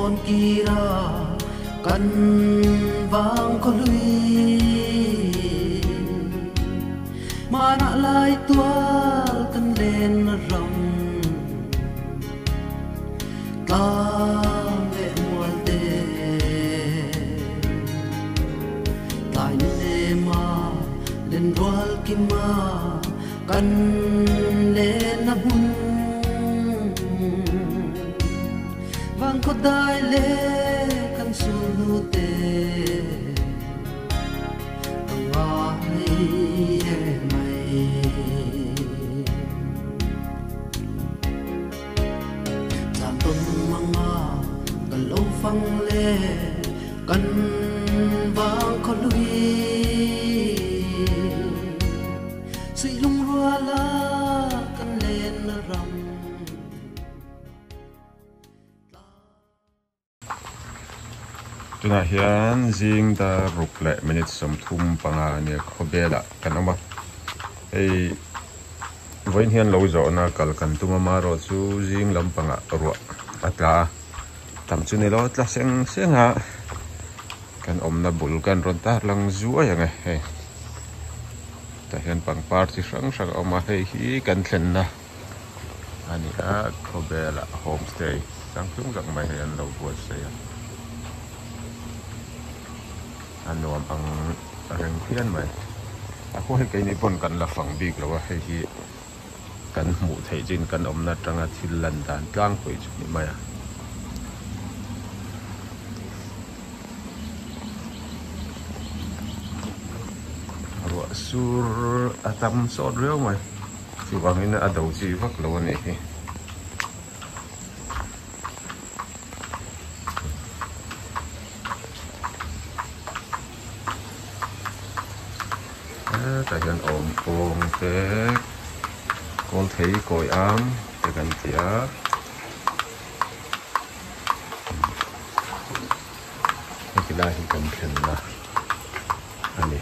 Kawn kira kan vang khaw hlui Manah lai tual kan len ram Tlang leh mual te Tlai nema len rual kima kan len a hmun Vang khaw dai leh kan sulhnu te ka ngai em mai. Tlan tawn manga ka lo fang le kan vang khaw hlui Suih lungrual a kan len ram. Tunah hian zing dar ruk leh minute 35 a nia khawvelah kan awm a, hei vawiin hian lo zawhna kal kan tum a marawh chu zing lampangah ruah a tla a, tam chu ni lo tla seng seng a kan awmna bul kan rawn tar lang zuai ang e hei tah hian pangpar chi hrang hrang a awm a hei hi kan thlenna. A ni a, khawvelah homestay changtlung tak mai hei an lo buatsaih a, a nuam ang reng phian mai. A khaw hei keini pawn kan la fang bik lo a, hei hi kan hmuh theih chin kan awmna atanga thil lan dan tlangpui chu ni mai a. Ruah sur a tam sawt riau mai. Chuvangin a do chi vak lo a nih hi. Hetah hian awm kawng te kawl thei kawi am te kan ti a. Heti lai hi kan thlenna a ni.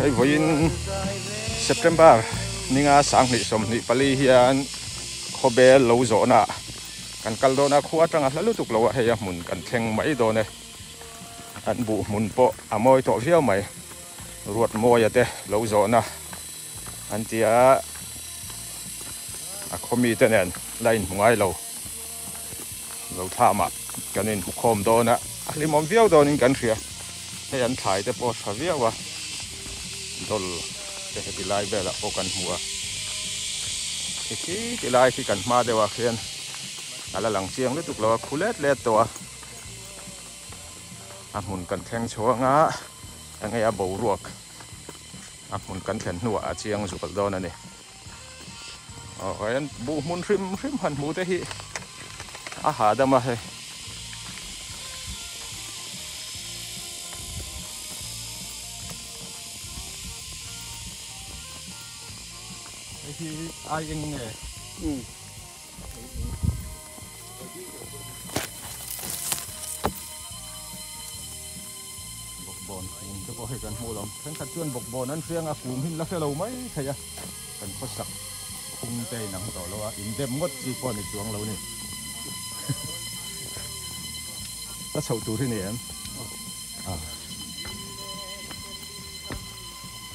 Hei vawiin September ninga 2024 hian khawbel lo zawhna kan kal dawn a, khua atanga hla lutuk lo a hei a hmun kan thleng mai dawn e. An buh hmun pawh a mawi tawh viau mai, ruat mawia te lo zawhna an ti a, a khaw mite nen la inhmu ngai lo. Lo thlamah kan inhmu khawm dawn a, a hlimawm viau dawnin kan hria. Hei an thlai te pawh a tha viau a, dawl te heti lai velah pawh kan hmu a. Khi khi ti lai khi kan hma deuh ah khian a la lang chiang lutuk lo a, khu let let tawh a. A hmun kan thleng chhuang a, enge a boruak. A hmun kan thlen hnuah a chiang zual dawn a ni. Aw hian buh hmun hrim hrim han hmuh te hi a hahdam a hei. Hei hi ai eng nge? Bawkbawn kung te pawh hei kan hmuh lo. Thenkhat chuan bawkbawn an hriang a, kung hi an la hre lo mai thei a. Kan khawsak phung te a inang tawh lo a, indem ngawt chi pawh a ni chuang lo ni. Ka chhoh tur hi ni em?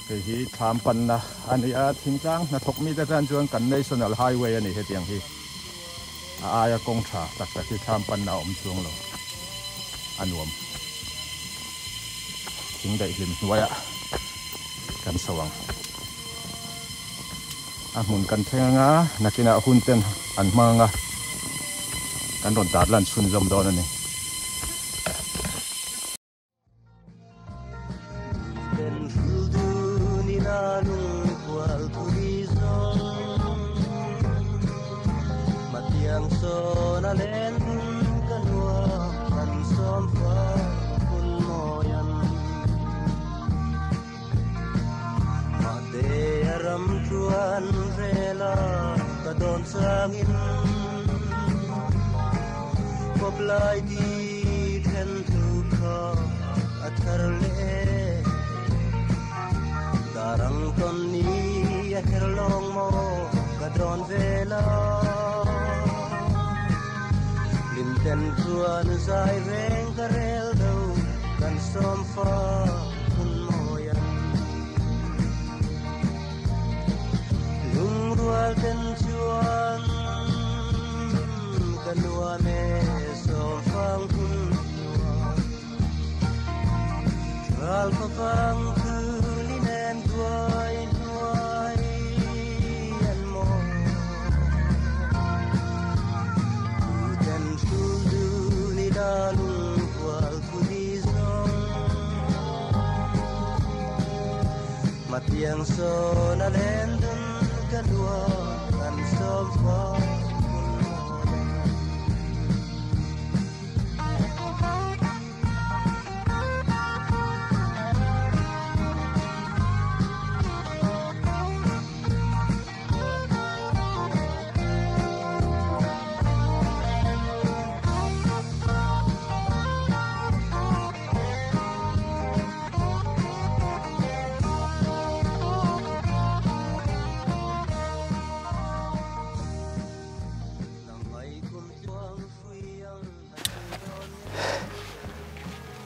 Hei hi thlam panna a ni a, thingtlang hnathawk mite tan chuan kan National Highway a ni hetiang hi. A aia kawng tha tak tak hi thlam panna a awm chuang lo a nuam. Thing daihlim hnuaiah kan chho ang. A hmun kan thleng anga nakinah hun ten an hmang anga kan rawn tarlan chhunzawm dawn a ni.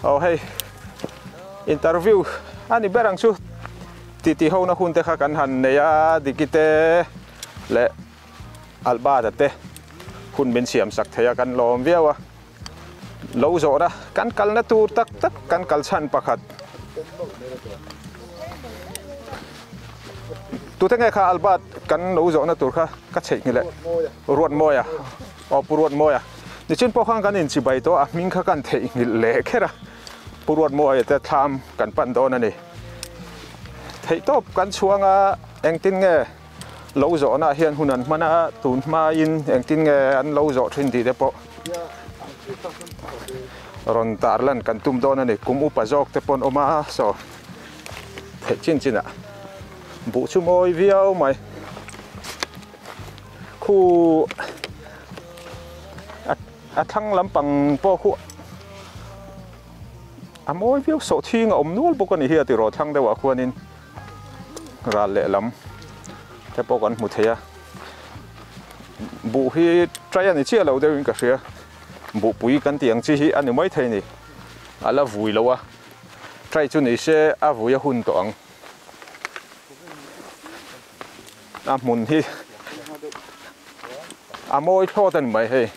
Aw hei interview a ni ber ang chu titi ho na hun te kha kan han nei a Diki te leh Albert-a te hun min siam sak thei a kan lawm viau a lo zawhna kan kalna tur tak tak kan kal chhan pakhat tute nge kha Albert kan lo zawhna tur kha ka chheih ngileh Ruatmawia. Aw Pu Ruatmawia, nichin pawh khan kan inchibai tawh a, hming kha kan theihnghilh leh kher a, Pu Ruatmawia te thlam kan pan dawn a ni. Theihtawp kan chhuang a, engtin nge lo zawhna hian hun an hman a, tun hmain engtin nge an lo zawh thin tih te pawh rawn tarlan kan tum dawn a ni. Kum upa zawk te pawh an awm a, saw theih chin chinah buh chu mawi viau mai. Khu a thlang lampang pawh khu a mawi viau sawh thing a awm nual bawk a ni hi a tiraw thlang deuhah khuanin ral lehlam te pawh kan hmu thei a buh hi try a ni chiah lo deuhin ka hria buhpui kan tih ang chi hi a ni mai thei a ni a la vui lo a try chu ni se a vui a hun tawh ang. A hmun hi a mawi thlawt a ni mai hei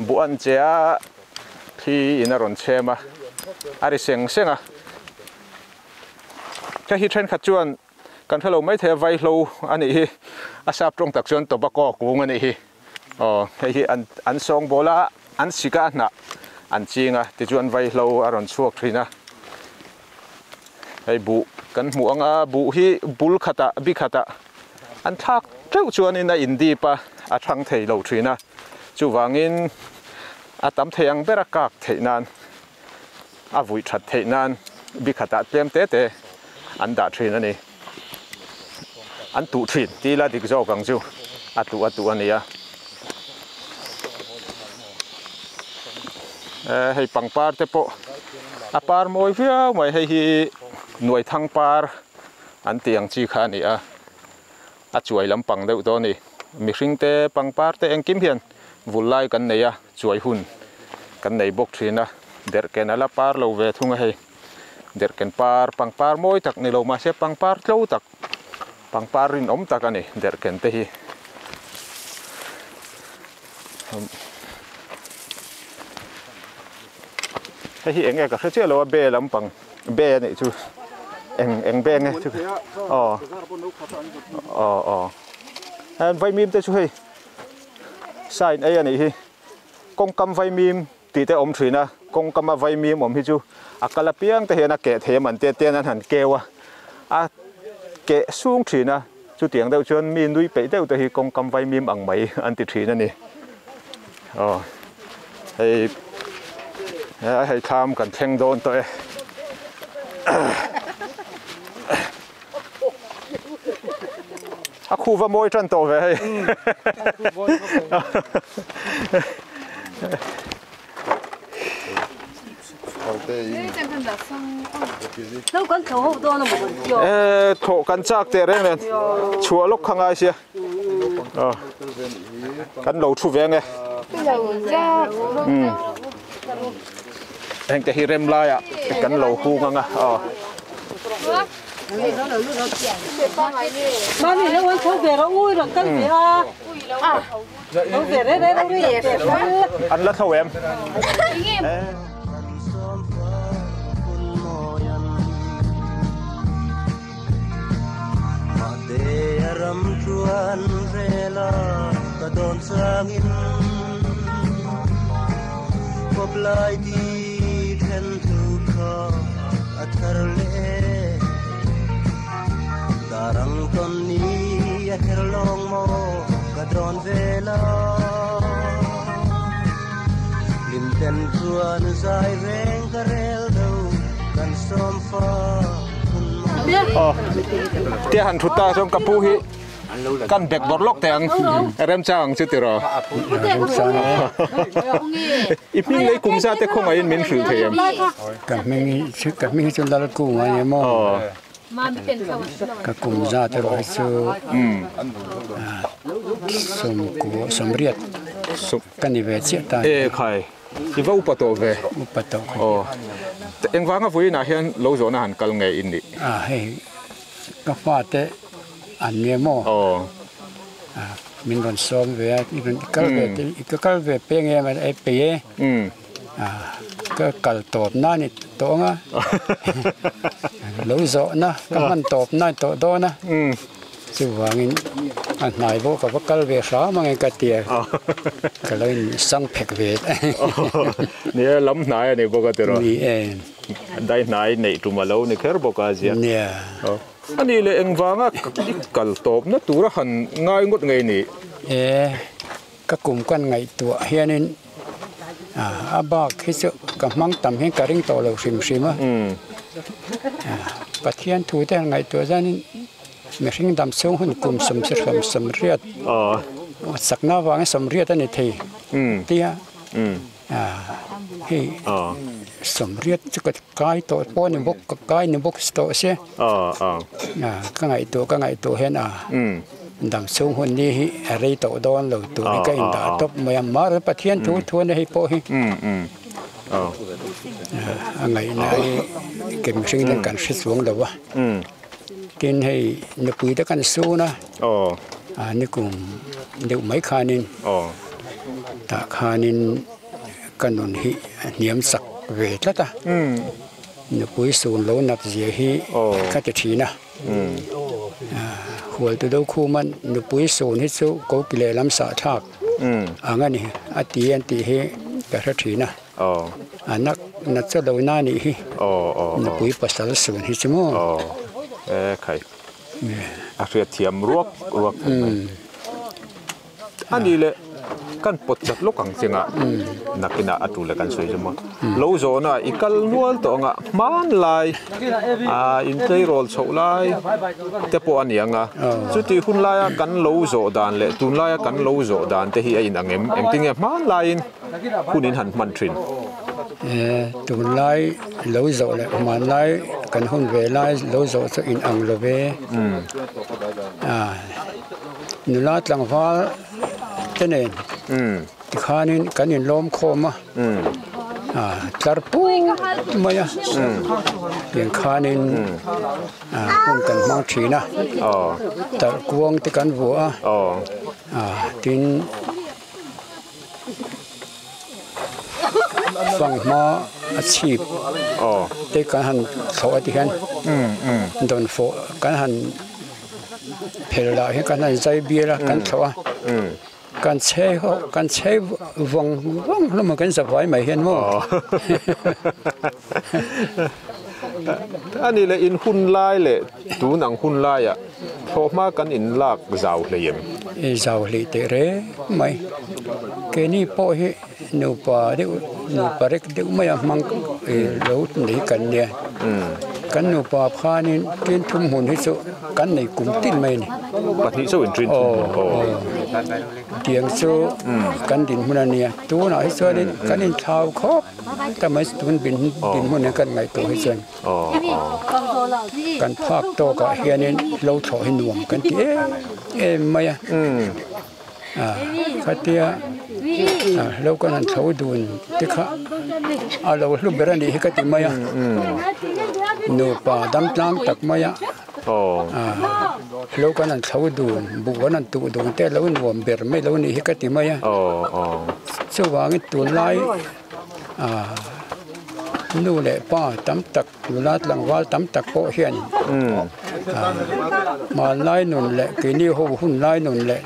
buh an che a thli in a rawn chhem a a ri seng seng a hei hi thenkhat chuan kan hrelo mai thei a vaihlo a nih hi a sap tawng tak chuan tobacco kung a nih hi aw hei hi an an sawngbawl a an sik a a hnah an ching a tichuan vaihlo a rawn chhuak thin a hei buh. Kan hmuh anga buh hi bul khatah bi khatah an thlak teuh chuanin a indip a, a thang thei lo thin a. Chuvangin a tam thei ang bera kak theih nan, a vui that theih nan bi khatah tlem te te an dah thin a ni. An tuh thin tih la dik zawk ang chu a tuh a tuh a ni a. Hei pangpar te pawh a par mawi viau mai hei hi nuaithang par an tih ang chi kha a ni a. A chuai lampang deuh tawh a ni. Mihring te, pangpar te engkim hian vul lai kan nei a, chuai hun kan nei bawk thin a. Derhken a la par lo ve thung a hei. Derhken par, pangpar mawi tak ni lo mahse pangpar tlo tak, pangpar rinawm tak a ni derhken te hi. Hei hi eng nge ka hre chiah lo a, be lampang. Be a nih chu eng eng be nge chu aw aw aw an vaimim te chu hei sign ei a nih hi kawngkam vaimim tih te awm thin a kawngkam a vaimim awm hi chu a kal apiang te hian a keh thei a man te ten an han keu a a keh sung thin a chutiang deuh chuan mi nui peih deuh te hi kawngkam vaimim ang mai an ti thin a ni aw. Hei hei thlam kan thleng dawn tawh e. A khu va mawi tan tawh ve hei. E thawh kan chak teh reng nen chhuah lawk kha ngai sia. Kan lo thu ve ange. Heng te hi rem laiah kan lo hung anga aw. An la tho em? Tia han thut ta chuan ka pu hi kan bek bawrh lawk teh ang remchang ang chu tiraw i hming lei kum zat te khawngaihin min hrilh thei em ka hming hi chu ka hming hi chu Lalkunga a ni maw ka kum zat erawh hi chu sawmkua sawmriat ka ni ve chiah ta e khai I va upa tawh ve. Upa tawh ka. Aw. Engvanga vawiinah hian lo zawhna han kal nge in nih? A hei ka fate an nia maw? Aw. A min rawn sawm ve a, i rawn kal ve te i ka kal ve peng em a e peih e. A ka kal tawp na ni tawh ang a. Lo zawhna ka hman tawp na ni tawh dawn a. Chuvangin a hnai pawh ka va kal ve hram ang e ka ti a, ka lo in sang phek ve. Ni e, lam hnai a ni bawk a tiraw? Ni e. Dai hnai neih tum a lo ni kher bawk a zia. Nia. A nih leh engvanga i kal tawpna tura han ngai ngawt ngei ni? E, ka kum kan ngaihtuah hianin a bak hi chu ka hmang tam hian ka ring tawh lo hrim hrim a. Pathian thu te han ngaihtuah zanin Mihring dam chhung hun kum sawmsihram sawmriat chakna avangin sawmriat a ni thei tia hei sawmriat chu ka kai tawh pawh a ni bawk ka kai ni bawk tawh se ka ngaihtuah ka ngaihtuah hian a dam chhung hun ni hi a rei tawh dawn lo tur hi ka indah tawp mai a mahse Pathian thu thu a ni hei pawh hi a ngaihna hi ke mihring hian kan hre chuang lo a. Tin hei nupui te kan sun a, nikum deuh mai khanin tah khanin ka nun hi a hniam chak ve tlat a, nupui sun lo nat zia hi ka ti thin a, hualtu do khuma nupui sun hi chu ko ki lehlam sah thlak ang a ni a ti an tih hi ka hre thin a. A nak nat chu lo na nih hi. Nupui pasal sun hi chu maw. E khai. A hriat thiam ruak ruak thei mai. A ni le kan pawt chat lawk ang chinga nakinah a tul le kan sawi zawm a. Lo zawhna i kal nual tawh anga hmanlai a intleirawl chhoh lai te pawh a ni ang a. Chuti hun laia kan lo zawh dan leh tunlaia kan lo zawh dan te hi a inang em? Engtinge hmanlaiin hun in han hman thin? Tunlai lo zawh leh hmanlai kan hun ve lai lo zawh chu inang lo ve. Nula tlangval te nen tikhanin kan inlawm khawm a, tlar put mai a, tiang khanin hun kan hmang thin a, tarh kuang te kan vuah a, tin fanghma a chhip te kan han thlawh a tihian dawnfawh kan han. Phel lah hi kan han zai bial a kan thlawh a kan chhe ho kan chhe vawng vawng hlawm a kan zavai mai hian maw. A ni leh in hun lai leh tun ang hun laiah thlawh hma kan in lak zau hlei em? I zau hlei teh reng mai. Keini pawh hi nupa deuh nupa rek deuh mai a hmang lo nei kan nia. Kan nupa khanin tin thum hmun hi chu kan nei kum tin mai a ni. Pahnih chauh in tin thum hmun aw. Tiang chu kan dinhmun a nia. Tunah hi chuanin kan inthlau khawp ta mai tun dinhmun hi kan ngaihtuah hi chuan. Kan phak tawkah hianin lo thlawh hi nuam kan ti em em mai a. Khatia lo kan han thlo dun te kha a lo hlu ber a nih hi ka ti mai a, nupa dam tlang tak mai a lo kan han thlo dun buh an han tuh dun te a lo nuam ber mai lo nih hi ka ti mai a, chuvangin tunlai nu leh pa tam tak Nula tlangval tam tak pawh hian hmanlai nun leh keini ho hunlai nun leh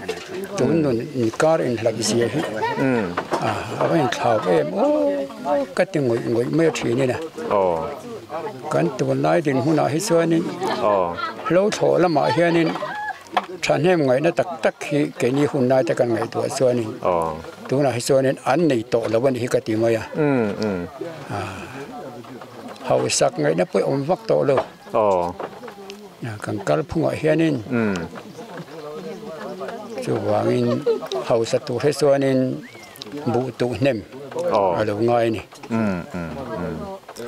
tun nun inkar inhlat zia hi a va inthlau em aw ka ti ngawih ngawih mai a thin in a. Kan tunlai dinhmunah hi chuanin hlo thlawh lamah hianin thahnem ngaihna tak tak hi keini hunlai te kan ngaihtuah chuanin tunah hi chuanin an nei tawh lo a nih hi ka ti mai a. Hausak ngaihna pawh awm vak tawh lo. Kan kal phungah hianin chuvangin hausa tur hi chuanin buh tuh hnem a lo ngai a ni.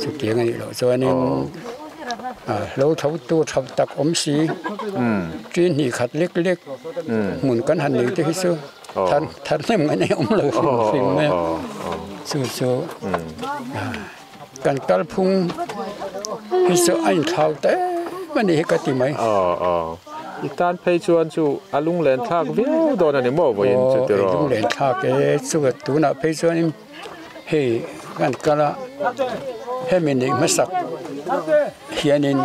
Chutiang a nih loh chuanin hlo tho tur tha tak awm si, ṭi hnih khat lek lek hmun kan han nei te hi chu thar hnem ngaihna hi awm lo hrim hrim mai a. Chu chu. Kan kalphung hi chu a inthlau ta em a nih hi ka ti mai. Aw aw. I tan phei chuan chu a lunglen thlak viau dawn a ni maw vawiin chu tiraw? Aw lunglen thlak e, chu tunah phei chuanin hei kan kal a, hemi neih hmasak hianin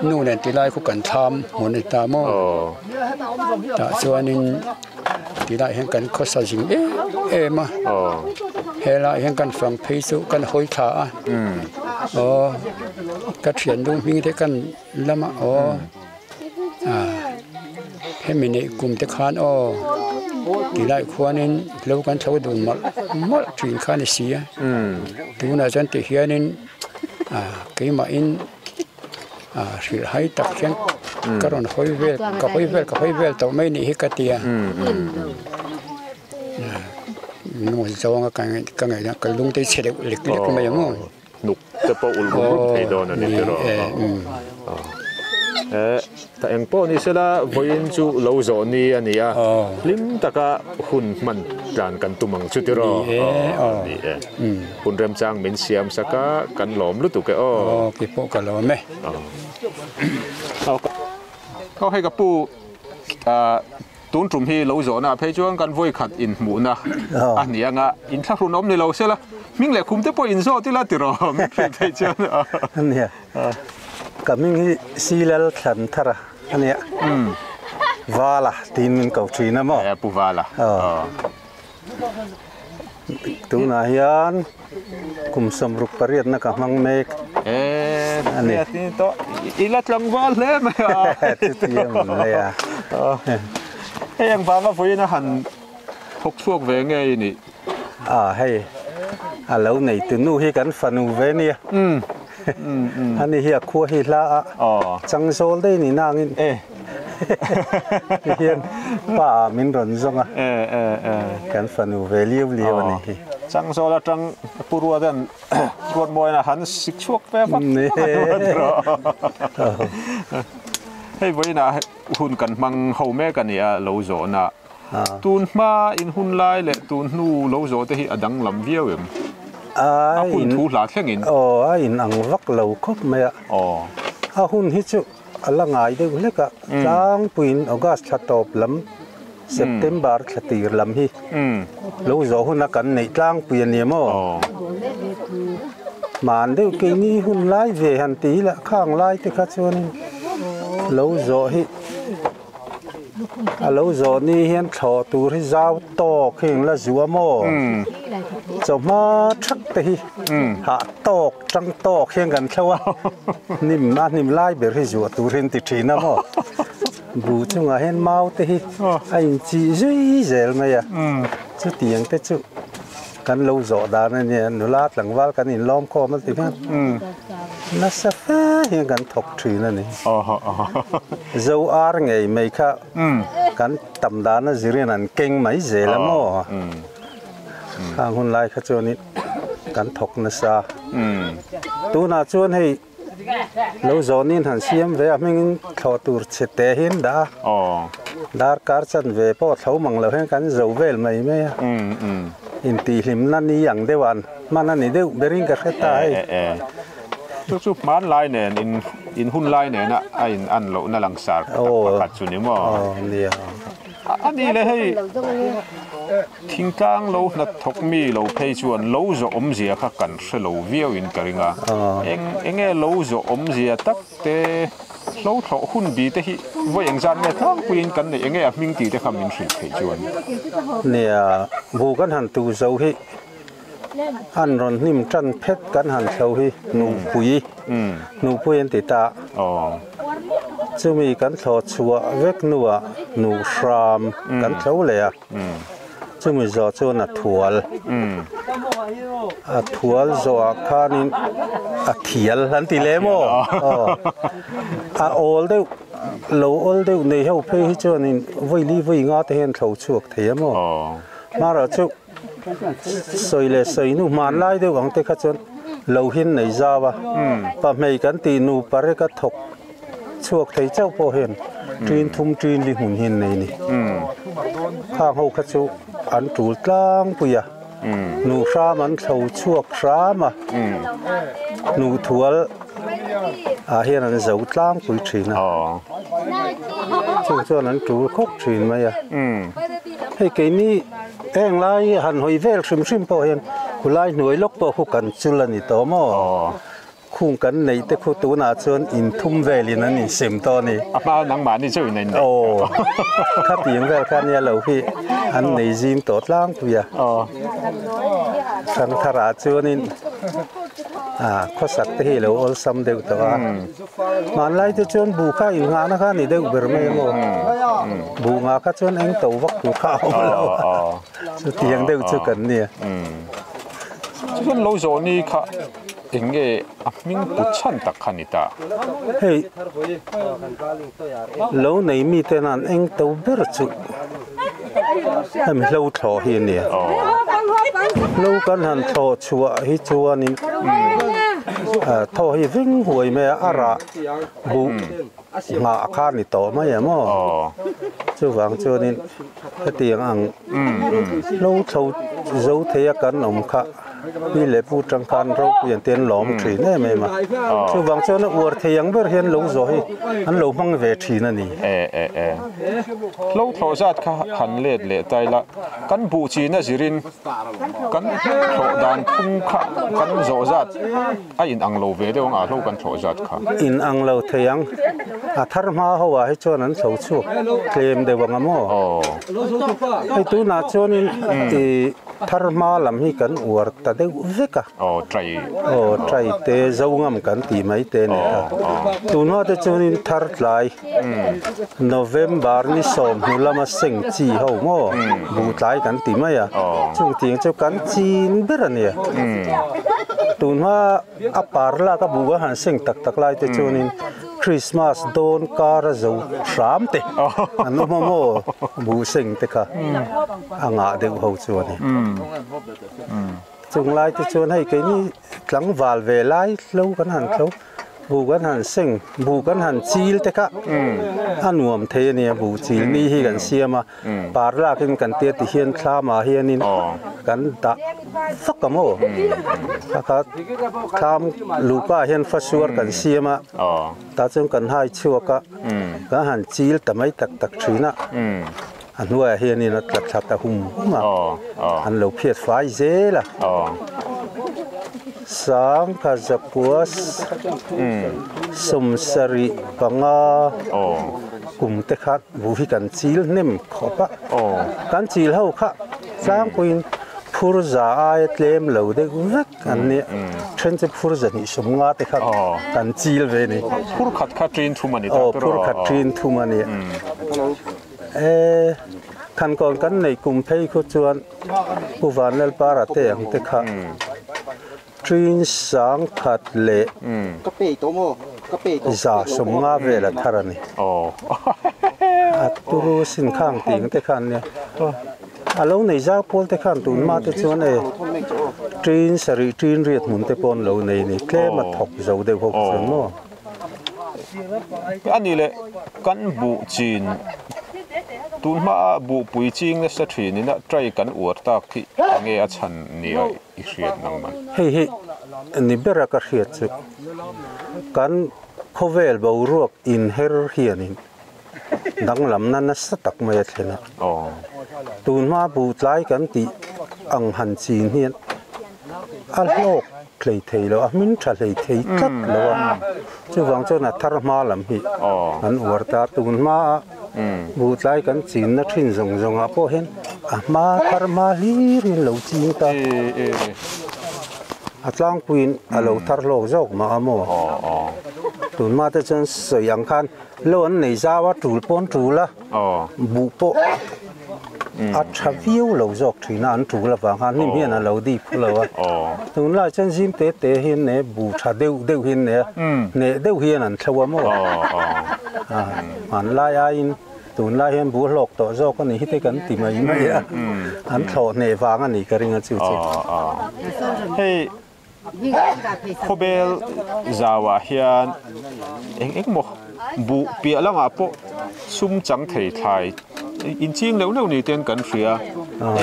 nu nen tilai khu kan thlam hmun a ni ta maw? Tah chuanin. Tilai hian kan khawsa zing em em a, helai hian kan fang phei chu kan hawi thla a, aw ka thian nu hming te kan lam a aw hemi neih kum te khan aw tilai khuanin lo kan thlo dun mawlh mawlh thin kha a ni si a, tunah chuan ti hianin keimahin. Hrilh hai tak hian ka rawn hawi vel ka hawi vel ka hawi vel tawh mai nih hi ka ti a zawnga ka ngaih ka lung te chhe deuh lek lek mai ang aw. Hnuk te pawh ulh rup rup thei dawn a ni tiraw. Ta eng pawh ni sela vawiin chu lo zawh ni a ni a, hlim taka hun hman tlan kan tum ang chu tiraw. Ni e. Hun remchang min siam sak a, kan lawm lutuk e aw. Aw, kei pawh ka lawm e. Aw hei ka pu, tun tum hi lo zawhna ah phei chuan kan vawi khat inhmuhna a ni anga inthlahrun awm ni lo sela, hming leh khum te pawh inzawt ila tiraw min hrilh theih chuan. Ania, ka hming hi Silal Thlanthara ania, Vala tiin min ko thin a maw? Pu Vala. Tunah hian kum 68 na ka hmang mek. E ani to ila tlangval hle mai a. Chuti em le a. Hei ang vanga vawiin a han thawk chhuak ve nge i nih? A hei a lo nei tu nu hi kan fanu ve nia. Ani hi a khua hi hla a. Chang zawl daih ni nangin. Ti hian pa min rawn zawng a. Kan fanu ve liau liau a ni hi. Chang zawl atang Pu Ruatan ruat mawiin a han sik chhuak ve vak vak a. Hei vawiinah hun kan hmang ho mek a ni a lo zawhna. Tun hma in hun lai leh tun hnu lo zawh te hi a danglam viau em? A hun thu hla thlengin. Aw, a in ang vak lo khawp mai a. A hun hi chu a la ngai deuh hlek a, tlangpuiin August thla tawp lam, September thla tir lam hi lo zawh huna kan neih tlangpui a ni maw? Hman deuh keini hun lai ve han ti ila khang lai te kha chuanin lo zawh hi A lo zawh ni hian thlawh tur hi zau tawk hi ang la zuah maw? Chawhma thak te hi hah tawk tang tawk hian kan thlo a, hnim a hnim lai ber hi zuah tur hi an ti thin a maw? Buh chungah hian mau te hi a inchih zui zel mai a, chutiang te chu kan lo zawh dan a nia, nula tlangval kan inlawm khawm a ti hian nasa fe hian kan thawk thin a ni. Zo ar ngei mai kha kan tam dan a zirin an keng mai zel a maw? Khang hun lai kha chuanin kan thawk nasa. Tunah chuan hei Lo zawnin han siam ve a hmingin thlawh tur chhe te hi an dah a, darkar chanve pawh thlo mang lo hian kan zo vel mai mai a, intihhlimna ni ang deuh an hman a ni deuh berin ka hre ta hei. Chu chu hmanlai nen in hunlai nena a in an lohna langsar tak pakhat chu ni maw? Aw nia. A ni le hei thingtlang lo hnathawk mi lo phei chuan lo zawh awmzia kha kan hre lo viau in ka ring a, eng enge lo zawh awmzia tak te hlo thlawh hun bi te hi vawi engzat nge tlangpuiin kan neih enge a hming tih te kha min hrilh theih chuan. Nia, bu kan han tu zo hi an rawn hnim tan phet kan han thlo hi nupui nupui an ti ta. Chumi kan thlawh chhuah vek hnuah nuhram kan thlo leh a, chumi zawh chuan a thual. A thual zawhah khanin a thial an ti leh maw? A awl deuh, lo awl deuh nei ho phei hi chuanin vawi li vawi nga te hian thlo chhuak thei a maw? Hmarah chu Sawi leh sawi nu hmanlai deuh ang te kha chuan lo hin nei zau a, pahmei kan tih nu pareka thawk chhuak thei chauh pawh hian ṭin thum ṭin li hmun hi an nei a ni. Khang ho kha chu an ṭul tlangpui a, nu hram an thlo chhuak hram a, nu thual ah hian an zo tlangpui ṭhin a, chung chuan an ṭul khawp ṭhin mai a. Hei keini heng lai han hawi vel hrim hrim pawh hian khulai hnuai lawk pawh khu kan chul a ni tawh maw? Khung kan neih te khu tunah chuan inthum velin an insem tawh a ni. A hma nangmahni chauhin a inneih. Aw, khatiang vel kha nia lo hi an nei zing tawh tlangpui a. Thangtharah chuanin khawsak te hi lo awlsam deuh tawh a. Hmanlai te chuan buh kha inngahna kha a ni deuh ber mai emaw? Buh ngah kha chuan eng to vak tur kha a awm lo a, chutiang deuh chu kan nia. Chuan lo zawh ni kha eng nge a hming put chhan tak kha ni ta? Hei, lo nei mite nan eng to ber chu hemi hlo thlawh hi a nia. Hlo kan han thlawh chhuah hi chuanin thaw hi veng huai mai a, a rah buh nghah kha a ni tawh mai em aw. Chuvang chuanin hetiang ang hlo thlo zo theia kan awm kha Pi leh Pu tang khan ropui an tian lawm thin em em a. Chuvang chuan a uar thei ang ber hian lo zawh hi an lo hmang ve thin a ni. E e e. Hlo thlawh zat kha han let leh ta ila, kan buh chin a zirin kan thlawh dan phung kha kan zawh zat a in ang lo ve deuh ang a, hlo kan thlawh zat kha. In ang lo thei ang. A thar hma ho ah hi chuan an thlo chhuak tlem deuh ang a maw? Hei tunah chuanin i. Thar hma lam hi kan uar ta deuh vek a. Aw trai. Aw trai te zo ngam kan tih mai te a ni kha. Tunhma te chuanin thar tlai November ni sawmhnu lama seng chi ho maw buh tlai kan ti mai a. Chung tiang chu kan chin ber a nia. Tunhma a par lak a buh a han seng tak tak lai te chuanin Christmas dawn kar a zo hram te an awm a maw buh seng te kha a ngah deuh ho chu a ni. Chung lai te chuan hei keini tlangval ve lai hlo kan han thlo buh kan han seng buh kan han chil te kha a nuam thei a nia buh chil ni hi kan siam a. Par lakin kan tia ti hian thlamah hianin kan dah vak a maw? Kha kha thlam luhkaah hian fasuar kan siam a, tah chuan kan hai chhuak a, kan han chil ta mai tak tak thin a, a hnuaiah hianin a tla thla ta hum hum a, an lo phiat fai zel a. Sangkha zakua sawmsarih panga kum te kha bu hi kan chil hnem khawp a, kan chil ho kha tlangpuiin phur za aia tlem lo deuh vek an nia, then chu phur za hnih sawm nga te kha kan chil ve a ni. Phur khat kha ṭin thum a ni ta tur a. Phur khat ṭin thum a ni. E, Khankawn kan neih kum phei khu chuan Pu Vanlalpara te ang te kha Ṭin sangkhat leh za sawmnga vel a thar a ni. A turu sin khang ting te khan nia. A lo nei zau pawl te khan tun hma te chuan e ṭin sarih ṭin riat hmun te pawh an lo nei ni. Tlem a thawk zo deuh ho chuan maw. A ni le, kan buh chin tun hmaa buhpui ching nasa ṭhinin a ṭai kan uar tak hi enge a chhan nia i hriat nang man. Hei hi ni bera ka hriat chu kan khawvel boruak inher hianin danglamna nasa tak mai a thlen a. Tun hma buh tlai kan tih ang han chin hian a hlawk hlei thei lo, a hmin tha hlei thei tlat lo a. Chuvang chuan a thar hma lam hi an uar ta. Tun hmaa buh tlai kan chinna thin zawng zawngah pawh hian a hma thar hma hlir in lo ching ta. A tlangpuiin a lo thar hlawk zawk mah a maw? Tun hma te chuan sawi ang khan lo an nei zau a, tul pawh an tul a, buh pawh a tha viau lo zawk thin a, an tul avang khan hnim hian a lo dip phu lo a. Tunlai chuan zim te te hian ne buh tha deuh deuh hian ne a, hneh deuh hian an thlo a maw? Hmanlai aiin Tunlai hian bu hlawk tawh zawk a nih hi te kan ti mai mai a, an thlawh hneh vang a nih ka ring a chu chu. Hei khawbel zauah hian eng eng maw buh piah lamah pawh sum chang thei thlai in ching neuh neuh ni ten kan hria,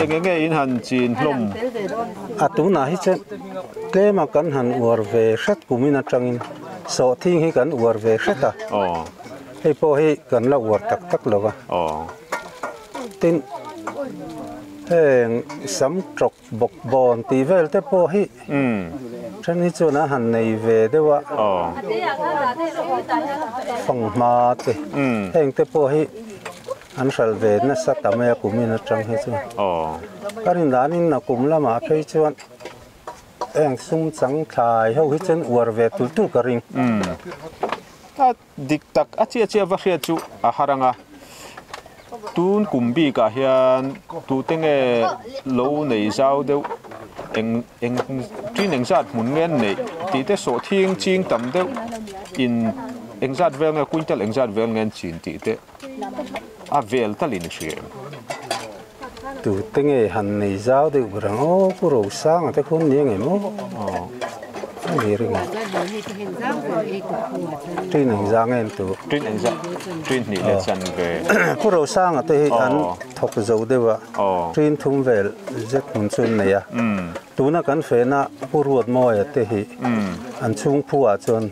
eng eng nge in han chin hlawm? A tunah hi chuan tlema kan han uar ve hret kumin atangin sawhthing hi kan uar ve hret a. Hei pawh hi kan la uar tak tak lo va. Tin, heng sam tawk bawk bawn tih vel te pawh hi then hi chuan a han nei ve deuh a, fanghma te heng te pawh hi an hralh ve nasa ta mai a kumin atang hi chuan. Ka rin danin a kum lamah phei chuan heng sum chang thlai ho hi chuan uar ve tul tul ka ring. Dik tak a chiah chiah va hriat chu a har ang a, tun kum bikah hian tute nge lo nei zau deuh eng eng ṭin engzat hmun nge an neih tih te sawhthing ching tam deuh in engzat vel nge quintal engzat vel nge an chin tih te a vel talin i hria em? Tute nge han nei zau deuh ber ang aw Pu Rosanga te khawn ni ang em aw a ni ring a Ṭin eng zang em tu Ṭin eng zang ṭin hnih leh chan ve Pu Rosanga te hi an thawk zo deuh a ṭin thum vel zet hmun chu an nei a tuna kan fehna Pu Ruatmawia te hi an chhungphu ah chuan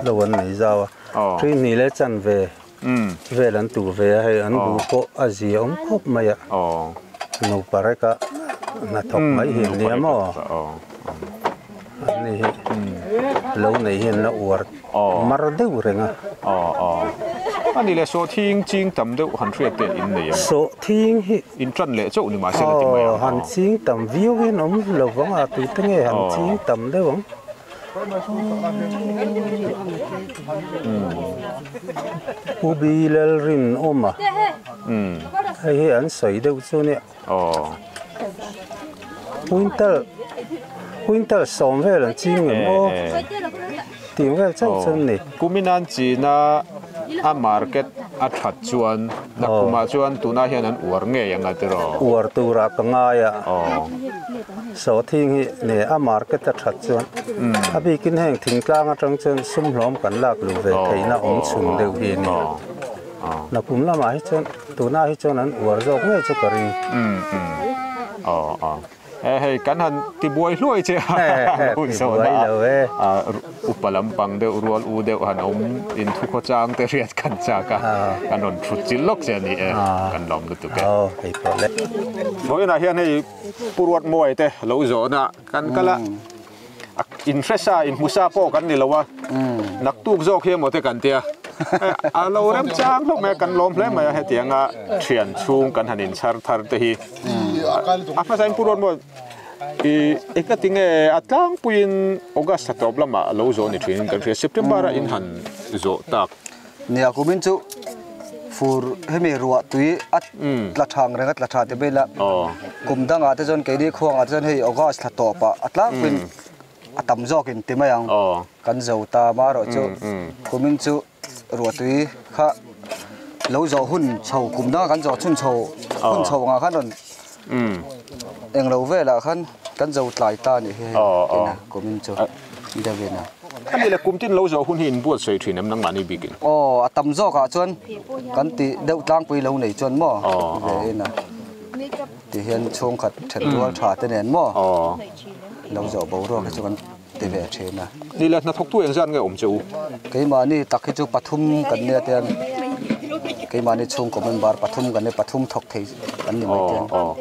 lo an nei zau a ṭin hnih leh chan ve Vel an tuh ve a, hei an bu pawh a zia awm khawp mai a, nupa reka hnathawk mai hi an nia maw? An ni hi lo nei hian la uar mar deuh reng a. Ani leh sawhthing ching tam deuh han hriat te in nei em? Sawhthing hi. In tan leh chauh ni mahse la ti mai ang. Aw, han ching tam viau hian awm lo vang a, tute nge han ching tam deuh ang? Pu Bilal-Rinawma, hei hi an sawi deuh chu nia. Quintal quintal sawm vel an ching em aw tih vel chauh chu an ni. Kumin an china a market a that chuan nakumah chuan tunah hian an uar ngei ang a tiraw? Uar turah ka ngai a, sawhthing hi ne a market a that chuan a bikin heng thingtlang atang chuan sum hlawm kan lak luh ve theihna awm chhun deuh hi a ni. Nakum lamah hi chuan tunah hi chuan an uar zawk ngei chu ka ring. Umm umm aw aw e hei kan han ti buai hluai che a hun zawhna a upa lampang deuh rual u deuh han awm in thu khaw chang te hriat kan chak a kan rawn thut chilh lawk che a ni e kan lawm lutuk e. Aw hei pawh le. Vawiinah hian hei Pu Ruatmuai te lo zawhna kan kal a. Inhresa, inhmusa pawh kan ni lo a, naktuk zawk hi emaw te kan tia. A lo remchang hlawk mai a, kan lawm hle mai a hetianga thian chhung kan han inchhar thar te hi. A hmasa in Pu Ruatmawi i engati nge a tlangpuiin August thla tawp lamah a lo zawh ni thin in kan hria, September a in han zawh tak. Nia kumin chu fur hemi ruah tui a tla thang reng a tla tha ti mai la kum dangah te chuan keini khuangah te chuan hei August thla tawpah a tlangpuiin a tam zawkin ti mai ang kan zo ta amaherawh chu kumin chu ruah tui kha lo zawh hun chho kum dangah kan zawh chhun chho hun chho angah khan rawn englo velah khan kan zo tlai ta a nih hi hei kumin chu deuhin a. A ni le, kum tin lo zawh hun hi in buatsawi thin em nangmahni bikin? Aw, a tam zawkah chuan kan tih deuh tlangpui lo nei chuan maw ve in a ti hian chhungkhat then rual tha te nen maw lo zawh boruak hi chu kan ti ve thin a. Ni le, hnathawktu engzat nge awm che u? Keimahni tak hi chu pathum kan nia tiang keimahni chhungkaw member pathum kan nia, pathum thawk thei kan ni mai tiang. Aw,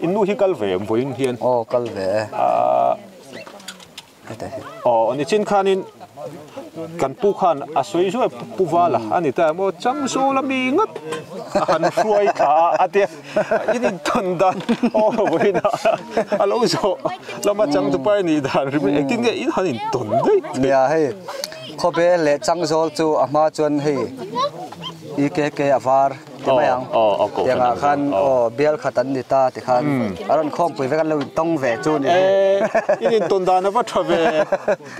in nu hi kal ve em vawiin hian? Aw, kal ve e. Aw nichin khanin kan pu khan a sawi zuai pu vala a ni ta emaw changzawl a mi ngat a han hruai thla a a tia in intawn dan aw vawiin a a lo zawh lama changtupa i nih dan hrim engtin nge in han intawn daih thei. Nia hei khawbel leh changzawl chu a hma chuan hei EKK a var. Ti mai ang. Tiangah khan aw bial khat an ni ta ti khan a rawn khawmpui vek an lo intawng ve chu ni hi. In intawn dan a va tha ve.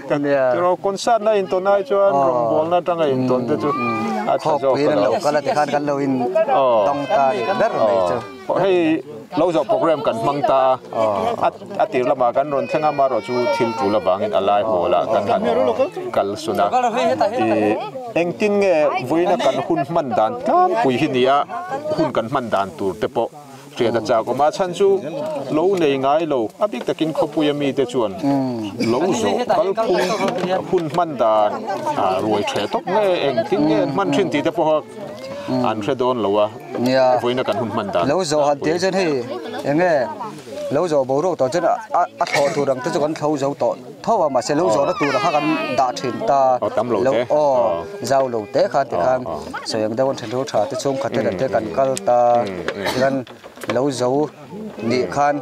Tiraw concert na intawn ai chuan rawngbawlna atanga intawn te chu a tha zawk ka lo. Khawpui an lo kal a ti khan kan lo intawng ta ni ber mai chu. Hei lo zawh program kan hmang ta a, a tir lamah kan rawn thleng a, amaherawh chu thil tul avangin a lai hawlah kan han kal sun a. Ih engtin nge vawiina kan hun hman dan tlangpui hi nia, hun kan hman dan tur te pawh hriat a chak awm a, chhan chu lo nei ngai lo, a bik takin khawpuia mite chuan lo zawh kalphung hun hman dan ruai ṭheh tawp nge engtin nge an hman ṭhin tih te pawha an hre dawn lo a. Nia, Vawiina kan hun hman dan. Lo zawh han tir chuan hei eng nge lo zawh boruak tawh chuan a a thlawh tur ang te chu kan thlo zo tawh tho a mahse lo zawhna tur kha kan dah thin ta Aw tam lo te. Aw zau lo te khan tikhan sawi ang deuh an then ru tha te chhungkhat te te kan kal ta tikhan lo zo nih khan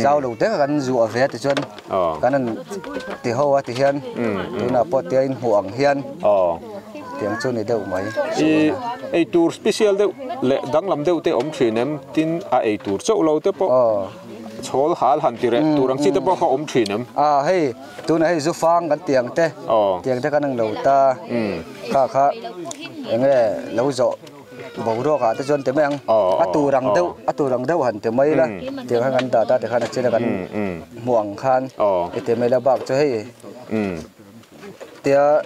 zau lo te kha kan zuah ve a tichuan kan han ti ho a tihian tunah pawh tia inhmuh ang hian. Tiang chu ni deuh mai. I eitur special deuh leh danglam deuh te awm thin em? Tin a eitur chauh lo te pawh chhawl hal han ti reh tur ang chi te pawh kha awm thin em? A hei tunah hei zu fang kan tiang te tiang te kan ang lo ta kha kha enge lo zawh boruak ah te chuan ti mai ang a tur ang deuh a tur ang deuh han ti mai la tiang khan kan dah ta tikhan a china kan hmuh ang khan i ti mai la bak chu hei Tia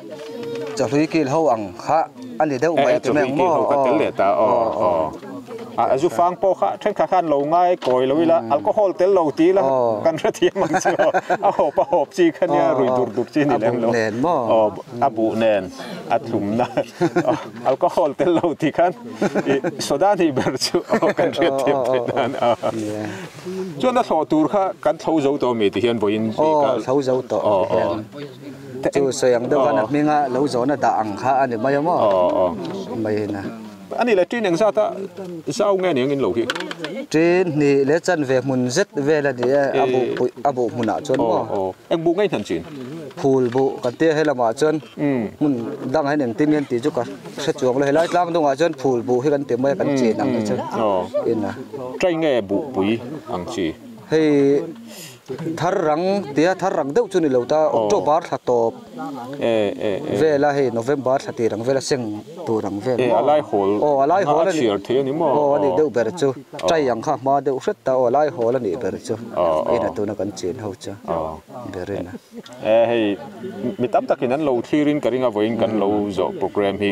chawhlui kil ho ang kha a ni deuh mai ti mai ang maw? Chawhlui kil ho kha tel leh ta aw aw. A zu fang pawh kha thenkhat khan lo ngai kawi lo ila alcohol tel lo ti ila kan hrethiam ang chu aw. A hawp a hawp chi kha nia rui dur dur chi ni lem lo. A buh nen maw? Aw a buh nen a thlumna alcohol tel lo ti khan i soda nih ber chu aw kan hriatthiam theih nan a. Chuan a thlawh tur kha kan thlo zo tawh mi ti hian vawiin Aw thlo zo tawh ti hian. Chu sawi ang deuh khan a hminga lo zawhna dah ang kha a ni mai a maw? Mai in a. A nih leh ṭin engzata zau nge ni angin lo hi? Ṭin hnih leh chanve hmun zet vel a ni e, a buh pui a buh hmunah chuan maw? Eng buh ngei hnan chin? Phul buh kan tia he lamah chuan hmun dangah hian engtin nge an tih chu ka hre chuang lo, helai tlang dungah chuan phul buh hi kan ti mai a kan chin ang hi chu in a. Ṭai nge buh pui ang chi? Hei thar rang tia thar rang deuh chu ni lo ta October thla tawp vela hei November thla tir ang vela seng tur ang vel maw? Aw a lai hawl a ni aw a nih deuh ber chu tai ang kha hma deuh hret ta aw a lai hawl a nih ber chu ina tuna kan chin ho chu ber in a. Hei mi tam takin an lo thlir in ka ring a vawiin kan lo zawh program hi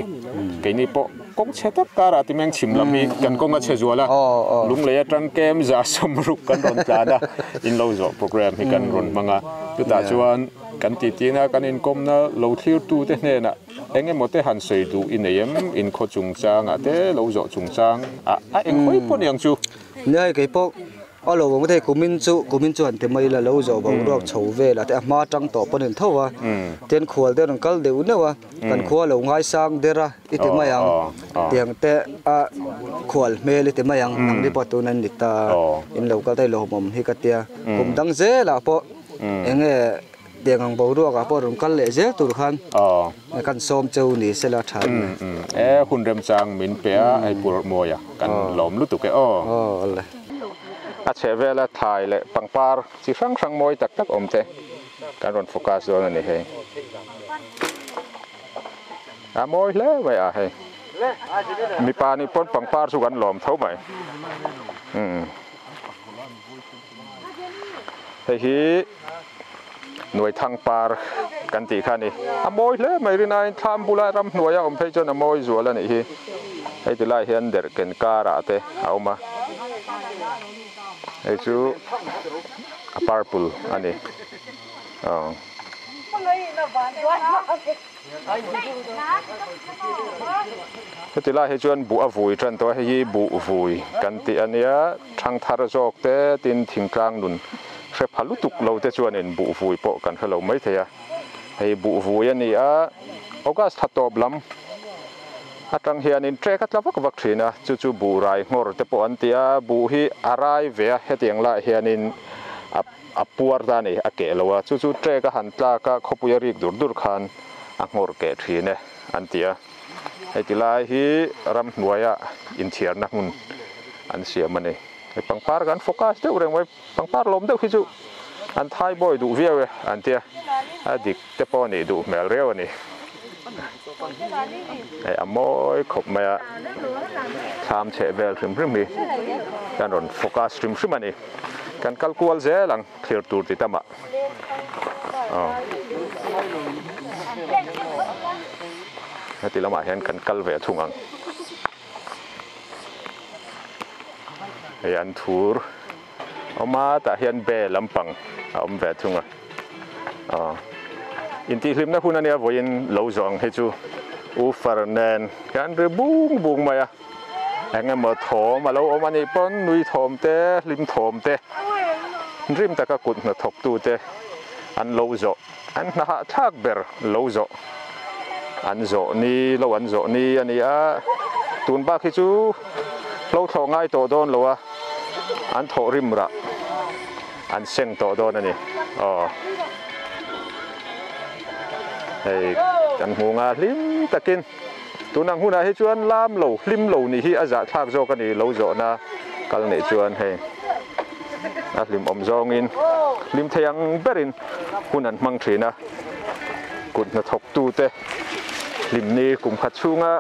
keini pawh Kawng chhe tak karah ti meng chhim lam hi kan kawng a chhe zual a, lunglei atang kem za sawmruk kan rawn tlan a, in lo zawh program hi kan rawn hmang a, chutah chuan kan titina kan inkawmna lo thlirtute hnenah eng emaw te han sawi duh i nei em, inkhaw chungchangah te lo zawh chungchang ah a eng hawi pawh niang chu. Nia hei keipawh A lo awm thei kumin chu kumin chu han ti mai ila lo zawh boruak chho vel a te a hma tang tawh pawn in tho a tin khual te rawn kal deuh neuh a kan khua lo ngaisang der a i ti mai ang tiang te a khual hmel i ti mai ang nang ni pawh tun an ni ta in lo kal ta i lawmawm hi ka tia kum dang zelah pawh eng nge tiang ang boruak ah pawh rawn kal leh zel tur khan kan sawm cheu ni sela tha a ni. E hun remchang min pe a hei pur mawi a kan lawm lutuk e aw. A chheh vela thlai leh pangpar chi hrang hrang mawi tak tak awm te kan rawn focus dawn a ni hei. A mawi hle mai a hei. Mipa nih pawn pangpar chu kan lawm tho mai. Hei hi Nuaithang par kan tih kha a ni. A mawi hle mai rinaiin thlam bula ramhnuaia awm phei chuan a mawi zual a nih hi. Hei ti lai hian derhken karah te a awm a. Hei chu a purple a ni. Aw. Heti lai hi chuan buh a vui tan tawh a, hei hi buh vui kan tih a nia, thangthar zawk te tin thingtlang nun hre pha lutuk lo te chuanin buh vui pawh kan hre lo mai thei a, hei buh vui a ni a, August thla tawp lam atang hianin trek a tla vak vak thin a, chu chu buh rai nghawr te pawh an ti a, buh hi a rai ve a, hetiang lai hianin a. A puar ta a ni, a keh lo a, chu chu trek a han tlak a, khawpui a rik dur dur khan a nghawr keh thin e an ti a. Hei ti lai hi ramhnuaia inthiarna hmun an siam a ni. Hei pangpar kan focus deuh reng mai, pangpar lawm deuh hi chu an thai bawi duh viau e an ti a, a dik te pawh a nih duh hmel riau a ni. Hei a mawi khawp mai a, thlam chheh vel hrim hrim hi kan rawn focus hrim hrim a ni. Kan kal kual zel ang thlir tur ti tamah. Aw. Heti lamah hian kan kal ve thung ang. Hei an thur awm a tah hian be lampang a awm ve thung a. Aw. Intihhlimna hun ania vawiin lo zawh ang hi chu U Far nen kan ri bung bung mai a. Eng emaw thawm a lo awm a nih pawn nui thawm te, hlim thawm te, rim taka kut hnathawk tu te an lo zawh, an hna hahthlak ber lo zawh, an zawh ni lo an zawh ni a ni a, tun bak hi chu hlo thlawh ngai tawh dawn lo a, an thawh rim rah an seng tawh dawn a ni. Aw hei kan hmu nga hlim takin. Tunang hunah hi chuan lam lo, hlim lo nih hi a zahthlak zawk a ni lo zawhna kal neih chuan hei a hlimawm zawngin hlim thei ang berin hun an hmang thin a, kut hnathawktute hlimni kum khat chhunga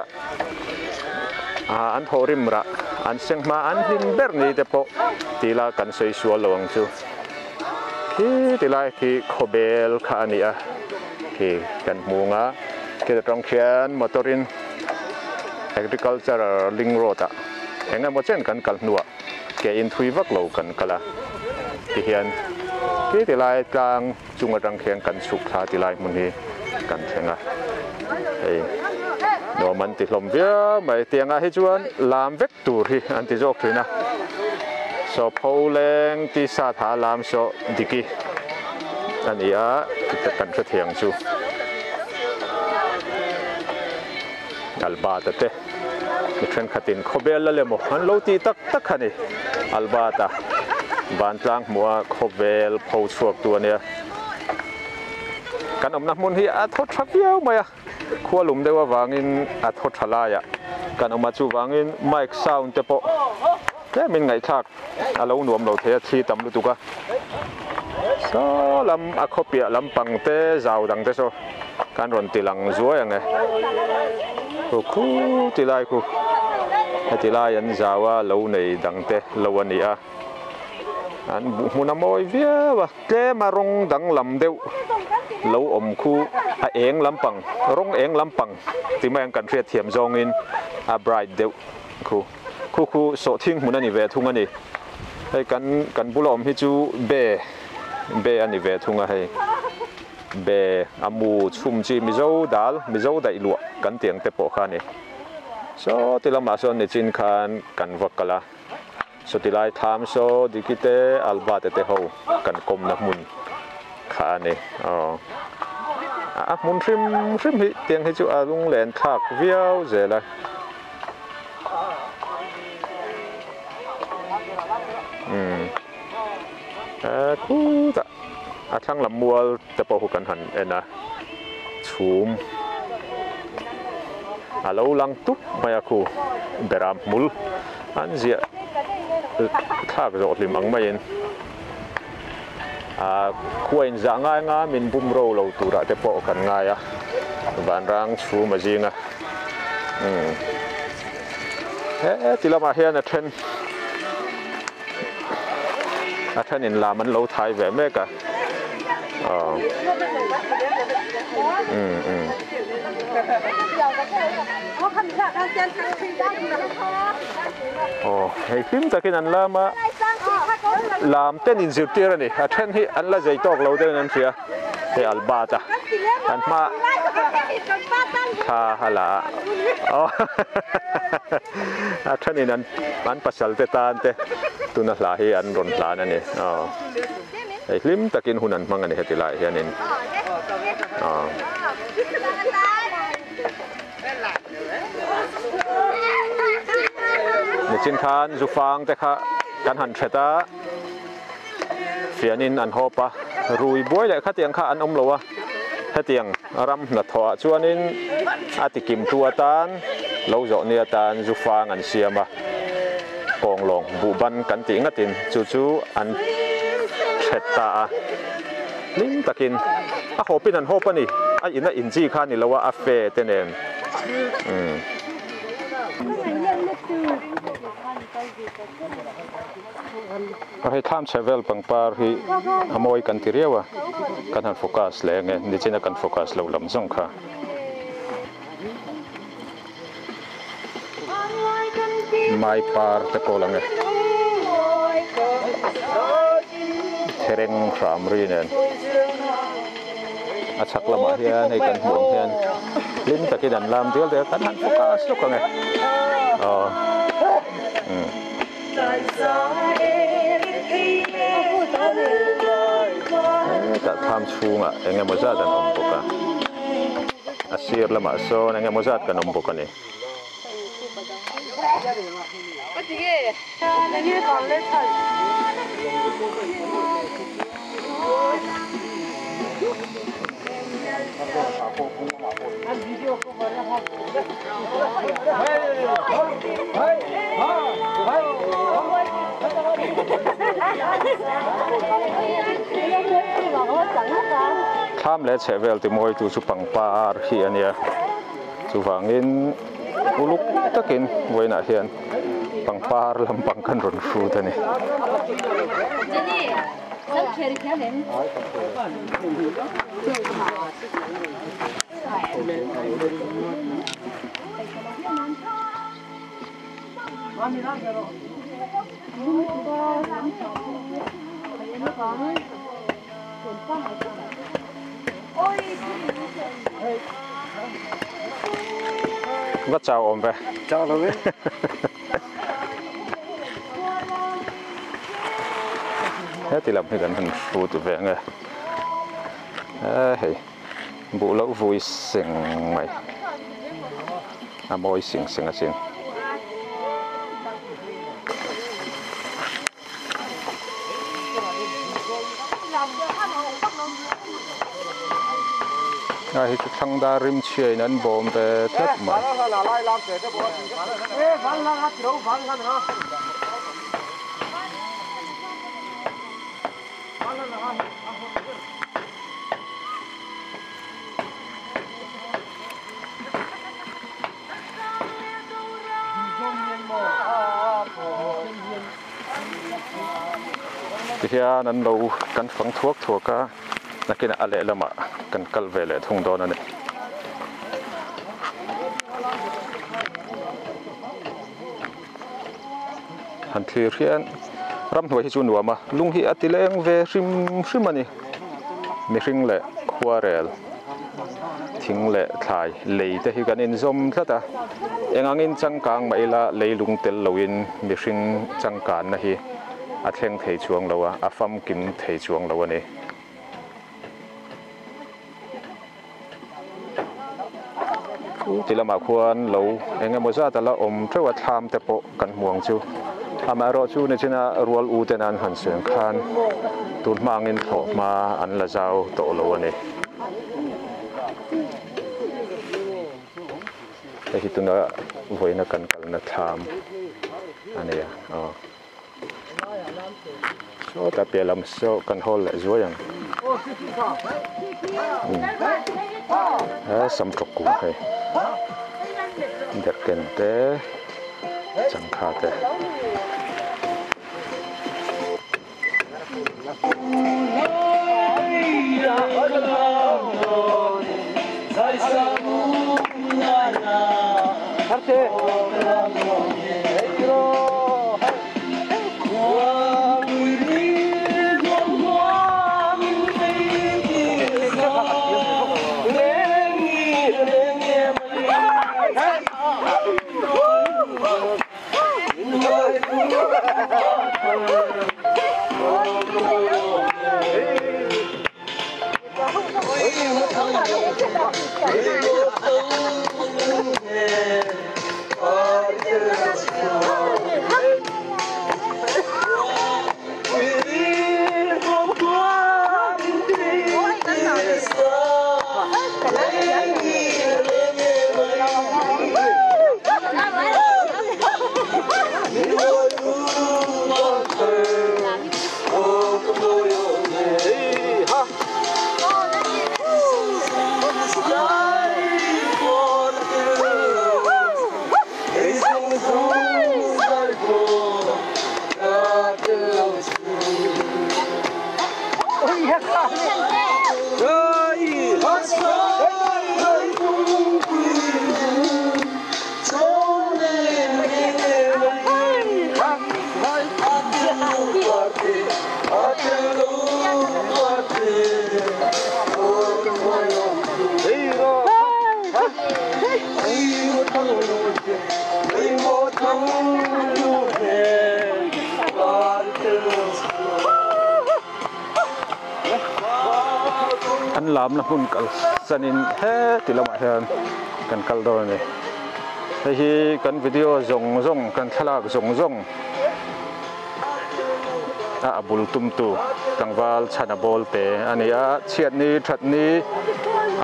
an thawhrim rah an seng hma an hlim ber ni te pawh tila kan sawi sual lo ang chu. Khi tilai khi khawbel kha a ni a. Khi kan hmu ang a, khi atang khian motor in agriculture link road ah eng emaw chen kan kal hnuah ke in thui vak lo kan kal a, tihian khi ti lai tlang chung atang khian kan chhuk thla ti lai hmun hi kan thleng a, hei nuam an ti hlawm viau mai, tiang ah hi chuan lam vek tur hi an ti zawk thin a, saw pho leng tisa tha lam saw diki a ni a, kan hrethiang chu. Albert-a te mi thenkhatin khawbel la lem aw an lo tih tak tak a ni. Albert-a vantlang hmuha khawvel pho chhuak tu a nia. Kan awmna hmun hi a thaw tha viau mai a, khua lum deuh avangin a thaw tha laiah kan awm a, chuvangin mic sound te pawh tlemin ngaihthlak a lo nuam lo thei a, thli tam lutuk a. Saw lam a khawpiah lampang te zau dang te saw kan rawn ti lang zuai ang e. Khu khu ti lai khu heti lai an zau a lo nei dang te lo a ni a. An buh hmun a mawi viau a, tlem a rawng danglam deuh lo awm khu a eng lampang rawng eng lampang ti mai ang kan hriat thiam zawngin a bright deuh khu. Khu khu sawhthing hmun a ni ve thung a ni. Hei kan kan bula awm hi chu be be a ni ve thung a hei. Be a mu chhum chi Mizo dal Mizo daih luah kan tih ang te pawh kha a ni. Saw ti lamah sawn nichin khan kan va kal a. Saw ti lai thlam saw Diki te Alba te te ho kan kawmna hmun kha a ni. Aw a hmun hrim hrim hi tiang hi chu a lunglen thlak viau zel a. Umm eh khutah a thlang lam mual te pawh khu kan han en a chhum a lo lang tup mai a khu beram hmul an ziah thlak zawh hlim ang maiin ah khua in zah ngai anga min bum ro lo turah te pawh kan ngai a vanrang chhum a zing a umm he ti lamah hian a then a then in lam an lo thai ve mek a aw umm umm aw hei hlim takin an lam a lam ten inzirtir a ni a then hi an la zei tawk lo deuhin an hria hei Albert a an hma thla a la a aw a thenin an an pasal te tan te tuna hla hi an rawn hlan a ni aw hei hlim takin hun an hmang a ni heti laiah hianin aw. Nichin khan zufang te kha kan han hret a fianin an hawp a rui buai leh khatiang kha an awm lo a hetiang ram hnathawh ah chuanin a ti kim tu atan lo zawh ni atan zufang an siam a kawnglawng buhban kan tih ngatin chu chu an hret ta a. Hlim takin a hawpin an hawp a ni. A ina inchi kha a ni lo a, a fe te nen. Umm. Hei thlam chhe vel pangpar hi a mawi kan ti riau a, kan han focus leh enge nichina kan focus loh lam zawng kha. Mai par te pawh lang e. Thereng hram ri nen a chhak lamah hian hei kan hmuh ang hian hlim takin an lam dial dial kan han focus lawk ang e aw umm. Hetah thlam chhungah eng emaw zat an awm bawk a. A sir lamah sawn eng emaw zat kan awm bawk a ni. Thlam leh chhehvel ti mawitu chu pangpar hi a nia chuvangin uluk takin vawiinah hian pangpar lampang kan rawn hrut a ni. Va chau awm ve. Chau lo ve. Heti lam hi kan han hrut ve ang e. Hei buh loh vui seng mai. A mawi sing seng asin. A hi chu thlang dar rim chhia in an bawm ve tlat mai. Tihian an lo kan fang thuak thuak a nakinah a lehlamah kan kal ve leh thung dawn a ni. Han thlir hian ramhnuai hi chu nuam a lung hi a ti leng ve hrim hrim a ni mihring leh khuarel thing leh thlai lei te hi kan inzawm tlat a eng angin changkang mah ila leilung tel loin mihring changkanna hi a thleng thei chuang lo a a famkim thei chuang lo a ni. Ti lamah khuan lo eng emaw zat a la awm teuh a thlam te pawh kan hmu ang chu. Amaherawh chu nichina rual u ten an han seng khan tun hma angin thlawh hma an la zau tawh lo a ni. Hei hi tuna vawiina kan kalna thlam a ni a aw. Sawtah piah lam saw kan hawl leh zuai ang he sam tawk kung hei derhken te changkha te. An lamna hmun kal sanin heti lamah hian kan kal dawn a ni. Hei hi kan video zawng zawng kan thlalak zawng zawng a a bul tumtu tlangval chhana bawl te a ni a. Chhiatni thatni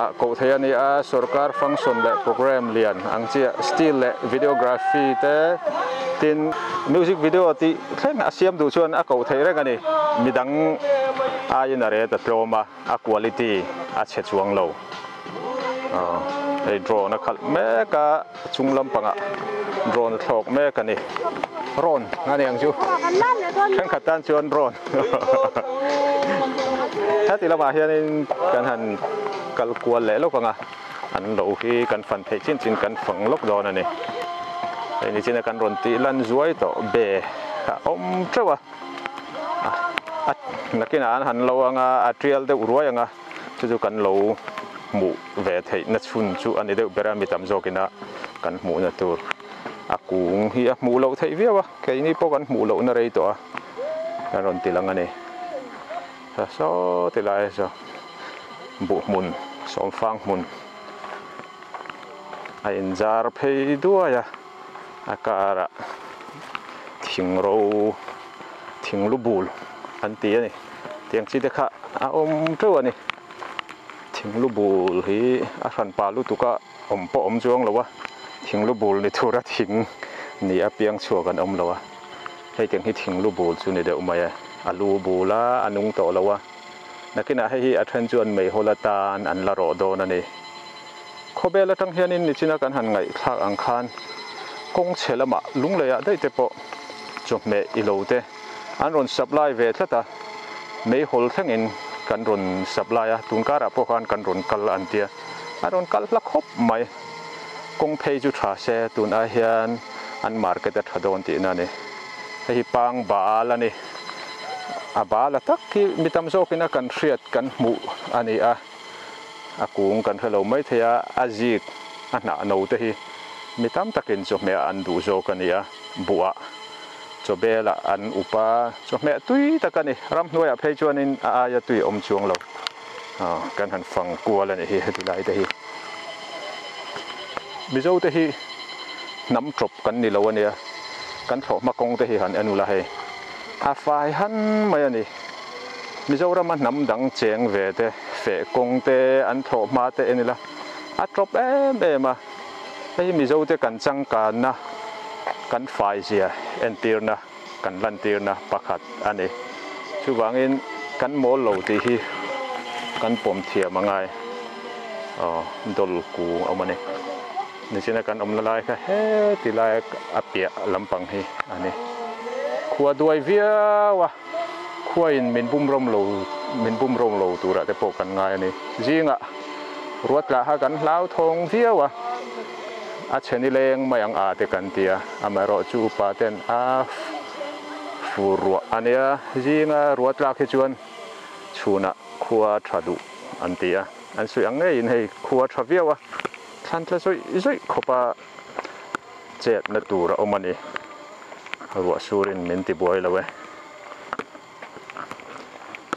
ah koh theih a ni a sorkar function leh program lian ang chiah still leh videography te tin music video tih thleng a siam duh chuan a koh theih reng a ni. Midang aiin a ret a tlawm a a quality a chhe chuang lo. Hei drone a khalh mek a chung lampangah drone a thlawk mek a ni. Drone a ni ang chu thenkhat tan chuan drone heti lamah hianin kan han kal kual leh lawk ang a an lo hi kan fan theih chin chin kan fang lawk dawn a ni. Hei nichina kan rawn tih lan zuai tawh be a awm teuh a a nakinah an han lo ang a a tial deuh ruai ang a. Chu chu kan lo hmuh ve theih na chhun chu a ni deuh ber a, mi tam zawkina kan hmuhna tur a kung hi a hmuh loh theih viau a, keini pawh kan hmuh lohna rei tawh a, kan rawn ti lang a ni. Saw ti lai saw buh hmun, sawmfang hmun. A inzar phei duai a a karah thing ro thing lu bul an ti a ni tiang chi te kha a awm teuh a ni thing lu bul hi a hran pah lutuk a awm pawh awm chuang lo a thing lu bul ni tura thing ni a piang chhuak an awm lo a hei tiang hi thing lu bul chu ni deuh mai a a lu bul a a nung tawh lo a nakinah hei hi a then chuan meihawl atan an la rawh dawn a ni. Khawvel atang hianin nichina kan han ngaihthlak ang khan kawng chhe lamah lungleiah daih te pawh chawhmeh ilo te an rawn supply ve tlat a, meihawl thlengin kan rawn supply a, tun karah pawh khan kan rawn kal an tia, a rawn kal hla khawp mai. Kawng phei chu tha se tun ai hian an market a tha dawn tihna a ni. Hei hi pang bal a ni. A bal a tak hi mi tam zawkina kan hriat kan hmuh a ni a. A kung kan hre lo mai thei a, a zik a hnah no te hi mi tam takin chawhmeh ah an duh zawk a ni a, buh ah chaw bel ah an up a, chawhmeh tui tak a ni, ramhnuai ah phei chuanin a aia tui a awm chuang lo, aw kan han fang kual a nih hi heti lai te hi. Mizo te hi hnam tawp kan ni lo a nia, kan thlawhhma kawng te hi han en ula hei a fai han mai a ni. Mizorama hnam dang cheng ve te, feh kawng te, an thlawh hma te en ila a tawp em em a. Hei hi Mizo te kan changkanna, kan faizia entirna, kan lantirna pakhat a ni. Chuvangin kan mawl lo tih hi kan pawm thiam a ngai. Aw, dawl ku a awm a ni. Nichina kan awmna lai kha heti lai a piah lampang hi a ni. Khua duai viau a. Khuaiin min bum rawm lo min bum rawm lo turah te pawh kan ngai a ni. Zingah ruat tlah kha kan hlauthawng viau a, a chhe ni leng mai ang a te kan ti a, amaherawh chu upa ten a fur ruah a nia. Zinga ruat tlak hi chuan chhunah khua tha duh an ti a, an suih ang ngeiin hei khua tha viau a, thlan tla zawih zawih khawpa chetna tur a awm a ni. Ruah surin min ti buai lo e.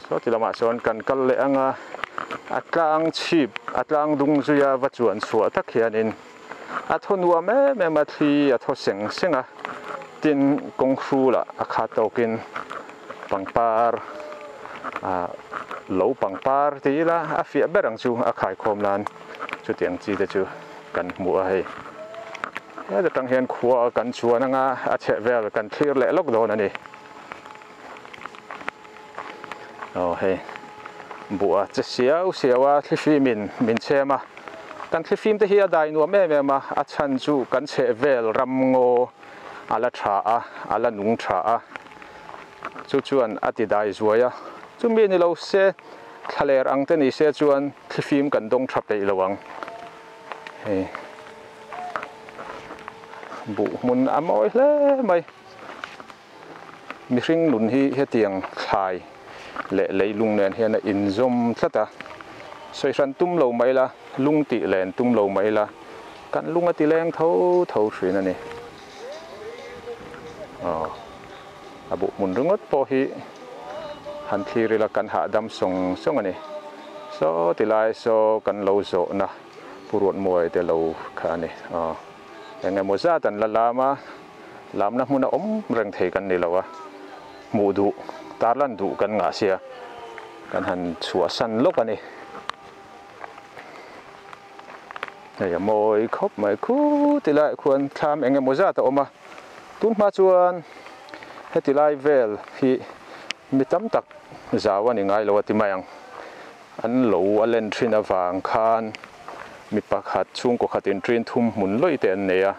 Saw ti lamah sawn kan kal leh ang a, a tlang chhip a tlang dung zuia va chuan chhuah tak hianin a thaw nuam em em a, thli a thaw seng seng a, tin kawng hrulah a khat tawkin pangpar ah lo pangpar ti ila a fiah ber ang chu a khaikhawm nan chutiang chi te chu kan hmu a hei. Heta tang hian khua kan chuan anga a chheh vel kan thlir leh lawk dawn a ni. Aw hei buh a che siau siau a thlifim in min chhem a, kan thlifim te hi a dai nuam em em a, a chhan chu kan chheh vel ram ngaw a la tha a, a la nung tha a, chu chuan a ti dai zuai a, chumi ni lo se thlaler ang te ni se chuan thlifim kan dawng tha peih lo ang hei. Buh hmun a mawi hle mai. Mihring nun hi hetiang thlai leh leilung nen hian a inzawm tlat a. Sawi hran tum lo mai ila, lung tih len tum lo mai ila, kan lung a ti leng tho tho thin a ni. Aw, a buh hmun ringawt pawh hi han thlir ila kan hahdam sawng sawng a ni. Saw ti lai saw kan lo zawhna. Pu Ruatmuai te lo kha a ni. Aw, eng emaw zat an la lam a, lamna hmuna awm reng thei kan ni lo a, hmuh duh, tarlan duh kan ngah sia, kan han chhuahsan lawk a ni. Hei a mawi khawp mai khu ti laiah khuan thlam eng emaw zat a awm a, tun hma chuan heti lai vel hi mi tam tak zau a ni ngai lo a ti mai ang. An lo a len thin avang khan mi pakhat chhungkaw khatin ṭin thum hmun lawih te an nei a,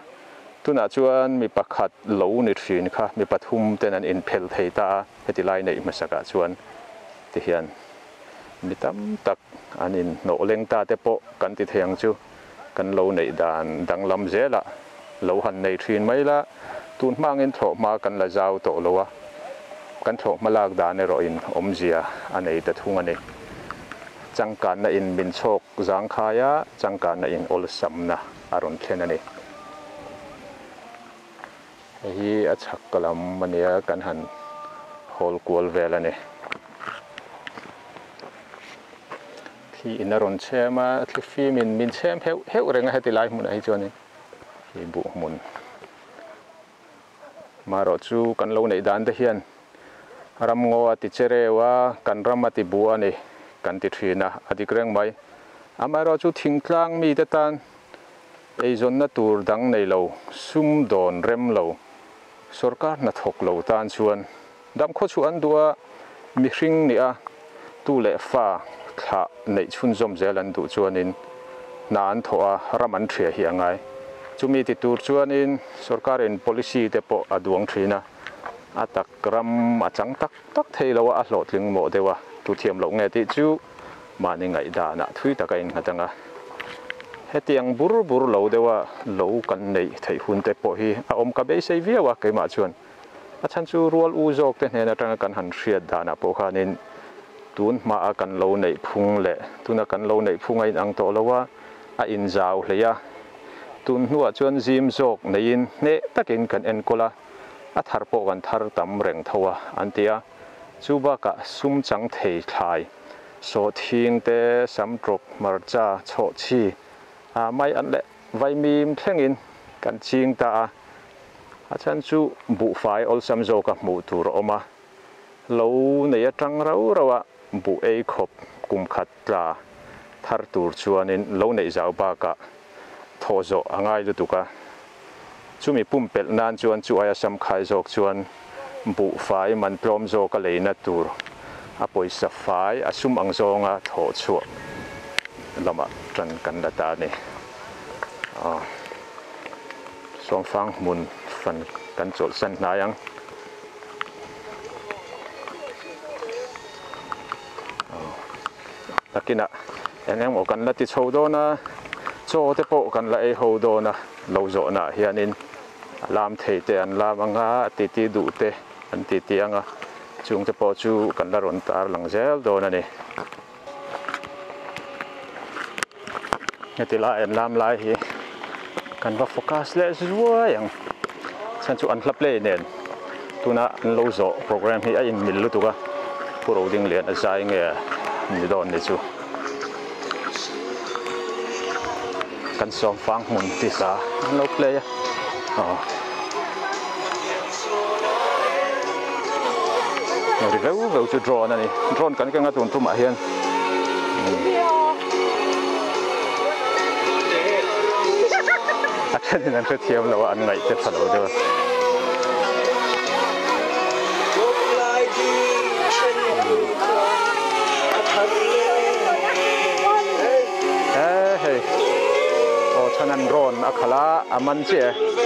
tunah chuan mi pakhat lo ni thin kha mi pathum ten an inphel thei ta a, heti lai neih hmasakah chuan tihian mi tam tak an inhnawh leng ta te pawh kan ti thei ang chu, kan lo neih dan danglam zelah lo han nei thin mai la, tun hmangin thlawhhma kan la zau tawh lo a, kan thlawhhma lak dan erawhin awmzia a nei ta thung a ni. Changkanna in min chhawk zangkhai a, changkanna in awlsamna a rawn thlen a ni. Hei hi a chhak lam a nia kan han hawl kual vel a ni. Thli in a rawn chhem a, thli fim in min chhem heuh heuh reng a heti lai hmunah hi chuanin hi buh hmun marawh chu kan lo neih dan te hian ramngaw a ti che reu a, kan ram a ti buh a ni kan ti thin a, a dik reng mai. Amaherawhchu thingtlang mite tan eizawnna tur dang nei lo, sum dawn rem lo, sorkar hnathawk lo tan chuan dam khaw chhuah an duh a, mihring nih a tu leh fa thlah neih chhunzawm zel an duh chuanin hna an thawh a, ram an ṭhia hi a ngai. Chumi ti tur chuanin sorkarin policy te pawh a duang ṭhin a, a tak ram a chang tak tak thei lo a, a hlawhtling mawh deuh a, tu thiam loh nge tih chu mahni ngaihdanah thui taka innghat ang a. Hetiang bur bur lo deuha lo kan neih theih hun te pawh hi a awm ka beisei viau a keimah chuan. A chhan chu rual u zawk te hnen atanga kan han hriat danah pawh khanin tun hmaa kan lo neih phung leh tuna kan lo neih phung a inang tawh lo a, a inzau hlei a. Tun hnuah chuan zim zawk neiin hneh takin kan enkawl a, a thar pawh kan thar tam reng tho a an ti a. Chu bakah sum chang thei thlai, sawhthing te, samtawk, hmarcha, chhawhchhi, mai an leh vaimim thlengin kan ching ta a. A chhan chu buhfai awlsam zawka hmuh tur a awm a, lo nei atang rau rau a buh ei khawp kum khat tla thar tur chuanin lo neih zau bakah thawh zawh a ngai lutuk a. Chumi pumpelh nan chuan chu aia sam khai zawk chuan buhfai man tlawm zawka leina tur a pawisa fai a sum ang zawnga thawh chhuah lamah tan kan la ta a ni. Sawmfang hmun fan kan chawlhsan hnai ang. Nakinah eng eng maw kan la ti chho dawn a, chaw te pawh kan la ei ho dawn a, lo zawhnaah hianin a lam thei te an lam ang a, a titi duh te an titi ang a, chung te pawh chu kan la rawn tar lang zel dawn a ni. Heti lai an lam lai hi kan va focus leh zuai ang chhan chu an hla play nen tuna an lo zawh program hi a inmil lutuk a Pu Rodinglian a zai nge ni dawn ni chu kan sawmfang hmun tih hla an lo play a aw ri veu veu chu drone a ni drone kan keng a tun tumah hian a thenin an hrethiam lo a an ngaih te pha lo deuh a. He hei aw chhan an rawn a khalh a a man chiah e.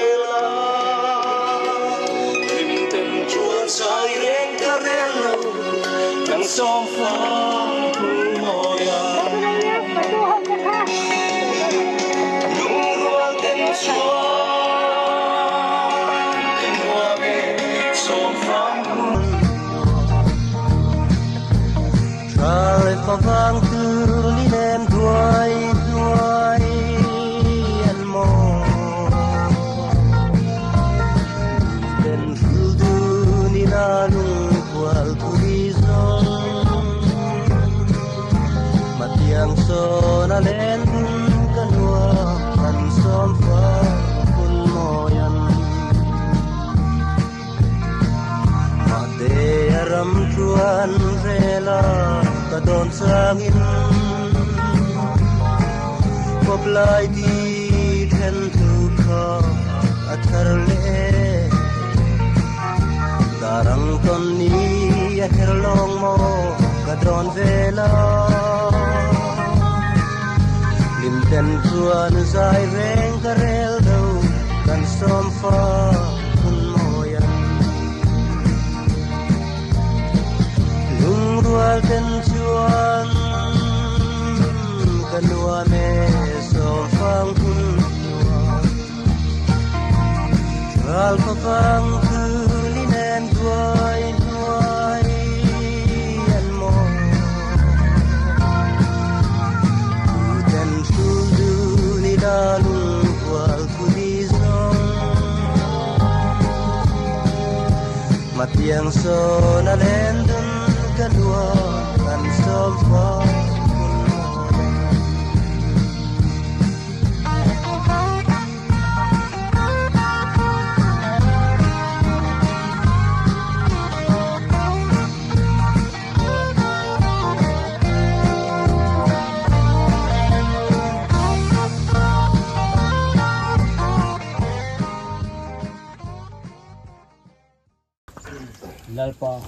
Lalpa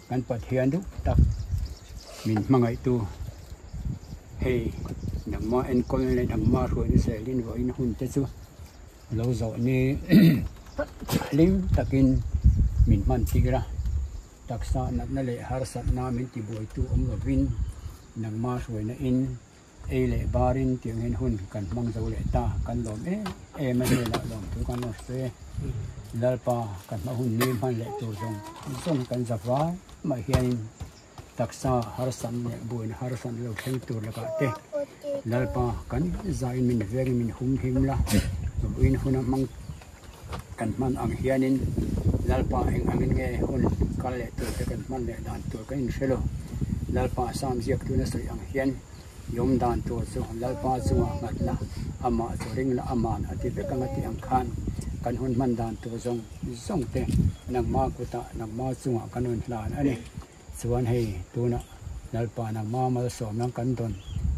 kan Pathian duh tak min hmangaihtu hei nangmah enkawl leh nangmah hruaina zelin vawiin hun te chu lo zawh ni hlim takin min hman tir a, taksa natna leh harsatna min tibuaitu awm lovin nangmah hruaina in Ei leh barin tiang hian hun kan hmang zo leh ta, kan lawm em em a hnenah lawm thu kan rawn hre. Lalpa kan hma hun ni hman leh tur zawng zawng kan za vai mai hianin taksa harsan leh buaina harsan lo thleng tur lakah te Lalpa kan zain min vengin min hum him la, vawiin huna hmang kan hman ang hianin Lalpa eng angin nge hun kal leh tur te kan hman leh dan tur kan inhre lo. Lalpa Sam ziaktu na sawi ang hian i awm dan tur chu Lalpa chungah nghat la, amah chu ring la aman a ti vek ang a tih ang khan kan hun hman dan tur zawng zawng te nangma kutah nangma chungah kan rawn hlan a ni. Chuan hei tunah Lalpa nangma malsawmna kan dawn,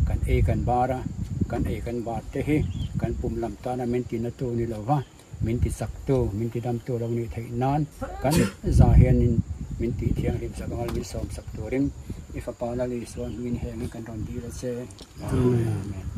kan ei kan bar a, kan ei kan bar te hi kan pum lam tana min ti na tu ni lo va, min ti chak tu, min ti dam tu lo nih theih nan kan za hianin min tih thianghlim sak angal min sawm sak turin i fapa Lal Isua hmingin hengin kan rawn dil a che. Amen.